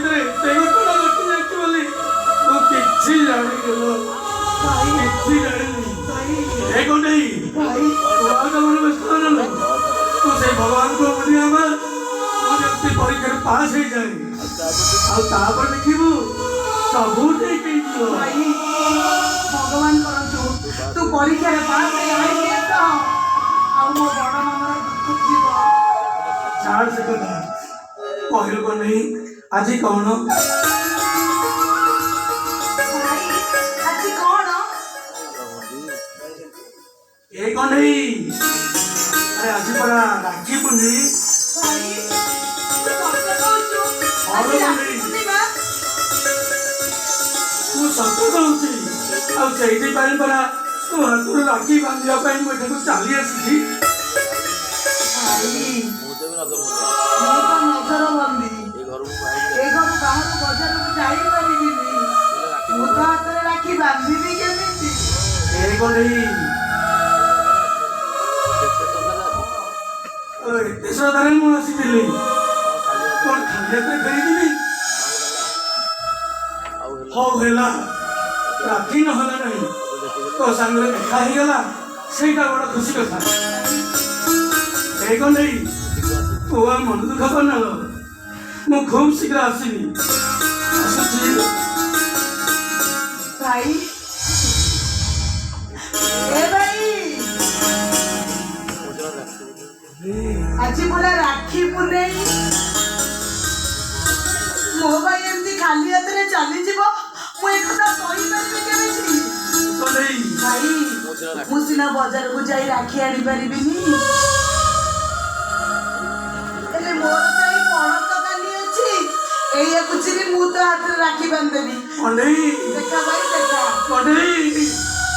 ଭିତରେ ଏତେ ଘଟଣା ଘଟି ଯାଇଛି ବୋଲି ମୁଁ କିଛି ଜାଣିନି ଲୋ। ଭାଇ। କିଛି ଜାଣିନି। ଭାଇ। ଏ କଣ୍ଢେଇ। ଭାଇ। ତୁ ଆଉ ଜମାରୁ ବ୍ୟସ୍ତ ହନା। ତୁ ସେଇ ଭଗବାନଙ୍କୁ ମୁଣ୍ଡିଆ ମାର, ମୁଁ ଯେମିତି ପରୀକ୍ଷାରେ ପାସ୍ ହେଇଯାଏ, ଆଉ ତାପରେ ଦେଖିବୁ ସବୁ ଠିକ ହେଇଯିବ। ଭାଇ, ଭଗବାନ କରନ୍ତୁ ତୁ ପରୀକ୍ଷାରେ ପାସ୍ ହେଇ ଆଇପିଏସ୍, ଆଉ ମୋ ବଡ ମାମାର ଦୁଃଖ ଯିବ। ଛାଡ଼ ସେ କଥା। କହିଲୁ କଣ୍ଢେଇ, ଆଜି କଣ? ଭାଇ, ଆଜି କଣ? ଏ କଣ୍ଢେଇ, ଆରେ ଆଜି ପରା ରାକ୍ଷୀ ପୂର୍ଣ୍ଣି। ଭାଇ, ତୁ ସତ କହୁଛୁ? ଆଜି ରାକ୍ଷୀ ପୂର୍ଣ୍ଣିମା? ମୁଁ ସତ କହୁଛି। ଆଉ ସେଇଥିପାଇଁ ପରା ତୋ ହାତରୁ ରାକ୍ଷୀ ବାନ୍ଧିବା ପାଇଁ ମୁଁ ଏଠାକୁ ଚାଲି ଆସିଛି। ଭାଇ, ମୁଁ ତ ନଜର ବନ୍ଦୀ। ଏ ଘରୁ ବାହାରୁ ବଜାରକୁ ଯାଇପାରିବିନି। ମୁଁ ତ ହାତରେ ରାକ୍ଷୀ ବାନ୍ଧିବି କେମିତି? ଏ କଣ୍ଢେଇ, ଏତେ ଶ୍ରଦ୍ଧାରେ ମୁଁ ଆସିଥିଲି, କଣ ଖାଲି ହାତରେ ଫେରିଯିବି? ହଉ ହେଲା, ରାକ୍ଷୀ ନହେଲା ନାହିଁ, ତୋ ସାଙ୍ଗରେ ଦେଖା ହେଇଗଲା, ସେଇଟା ବଡ ଖୁସି କଥା। ଏ କଣ୍ଢେଇ, ତୁ ଆଉ ମନ ଦୁଃଖ କରନା ଲୋ। ମୁଁ ଖୁବ୍ ଶୀଘ୍ର ଆସିବି। ଆସୁଛି। ଭାଇ, ଏ ଭାଇ, ଆଜି ପରା ରାକ୍ଷୀ ପୁନେଇ। ମୋ ଭାଇ ଏମିତି ଖାଲି ହାତରେ ଚାଲିଯିବ, ମୁଁ ଏକଥା କହିପାରିବି କେମିତି? କଣ୍ଢେଇ। ଭାଇ, ମୁଁ ସିନା ବଜାରକୁ ଯାଇ ରାକ୍ଷୀ ଆଣିପାରିବିନି, ହେଲେ ମୋର ତ ଏଇ ପଣତ କାନି ଅଛି। ଏଇଆକୁ ଚିରି ମୁଁ ତ ହାତରେ ରାକ୍ଷୀ ବାନ୍ଧିଦେବି। କଣ୍ଢେଇ। ଦେଖା ଭାଇ, ଦେଖା। କଣ୍ଢେଇ।